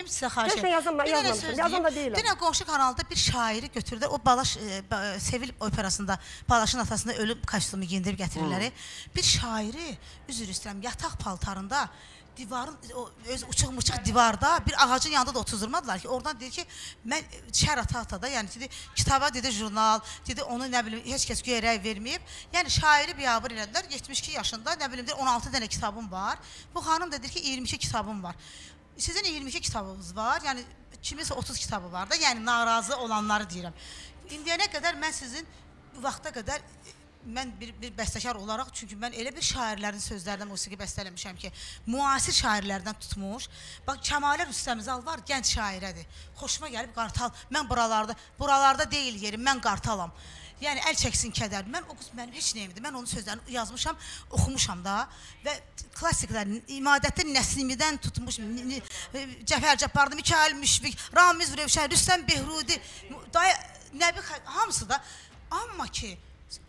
sizə xahiş Heç nə edirəm. yazılma- Bir dənə yazmamışam, söz yazan deyim. da deyiləm. Dünən qonşu kanalda bir şairi götürdülər. O Balaş Sevil operasında Balaşın atasına ölüm kostyumu geyindirib gətirirlər. Bir şairi, üzr istəyirəm, yataq paltarında divarın o öz uçuq-muçuq divarda bir ağacın yanında da otuzdurmadılar ki, oradan deyir ki, mən şər ata-ata da, yəni dedi, kitaba dedi jurnal, dedi onu nə bilim heç kəs güya rəy verməyib. Yəni şairi biabır elədilər. 72 yaşında, nə bilim deyir 16 dənə kitabım var. Bu xanım da deyir ki, 22 kitabım var. Sizin 22 kitabınız var. Yəni kiminsə 30 kitabı var da. Yəni narazı olanları deyirəm. İndiyənə qədər mən sizin bu vaxta qədər mən bir bəstəkar olaraq, çünki mən elə bir şairlərin sözlərinə musiqi bəstələmişəm ki, müasir şairlərdən tutmuş. Bax Kəmalə Rüstəmzal var, gənc şairədir. Xoşuma gəlib Qartal. Mən buralarda deyil yerim, mən Qartalam. Yəni əl çəksin kədər. Mən o qız mənim heç nəyimdir. Mən onun sözlərini yazmışam, oxumuşam da və klassiklərin İmadəddin Nəsimidən tutmuş Cəfər Cabbarlı, Mikayıl Müşfiq, Ramiz Rövşən, Rüstəm Behrudi, dayı Nəbi hamısı da, amma ki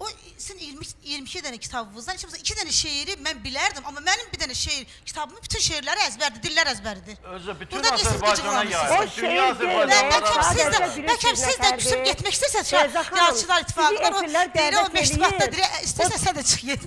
o sizin 20 22 dənə kitabınızdan heç olmasa 2 dənə şeiri mən bilərdim, amma mənim bir dənə şeir kitabımın bütün şeirləri əzbərdir, dillər əzbəridir. Özü bütün Burada niyə siz Azərbaycana qıcıqlanırsınız? O yayılır. şeir Dünya deyil, Və Azərbaycanına bəlkə siz də, Sadəcə bəlkə siz də bilirsiniz küsüb nətərdir? getmək istəyirsiniz Feyza xanım, Yazıçılar sizi İttifaqından o efirlər deyir, o dəvət məktubata eləyir. deyir, istəyirsən sən də çıx get.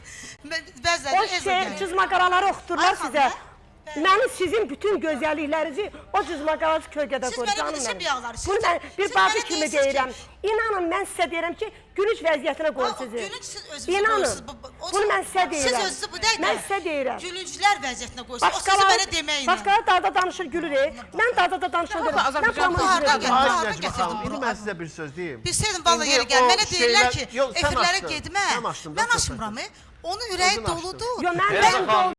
Bəziləri O ezə şeir gəlir. cızmaqaraları oxuturlar Ay xanım, sizə. hə? Bəli. Mənim sizin bütün gözəlliklərinizi o cızmaqaralar kölgədə Siz qoyur mənə canım necə mənim. bir ağlar? Bunu mən bir Siz bacı mənə kimi deyirsiniz ki- deyirəm. İnanın mən sizə deyirəm ki, gülünc vəziyyətinə qoyur Ha, o sizi. Gülünc siz özünüzü İnanın. qoyursunuz. Bunu mən sizə deyirəm. Siz özünüzü bu dəqiqə. Mən sizə deyirəm. Gülünclər vəziyyətinə qoyursunuz. O sizi mənə deməyin. Başqaları darda danışır gülür. Mən darda da danışan Yox, deyiləm. Mən Azərbaycan pamır hardan gülürəm. gəldi? Ay Hardan Nəcmə gətirdin xanım, bunu? indi mən sizə bir söz deyim. Bilsəydim vallahi İndi yerə gəl. o Mənə deyirlər şeylər- ki, Yox, sən efirlərə açdın. getmə. Sən açdın da Mən söhbəti. açmıram. Onun ürəyi Özün açdın. doludur. Yox, mənim Feyza ürəyim xanım, dolu.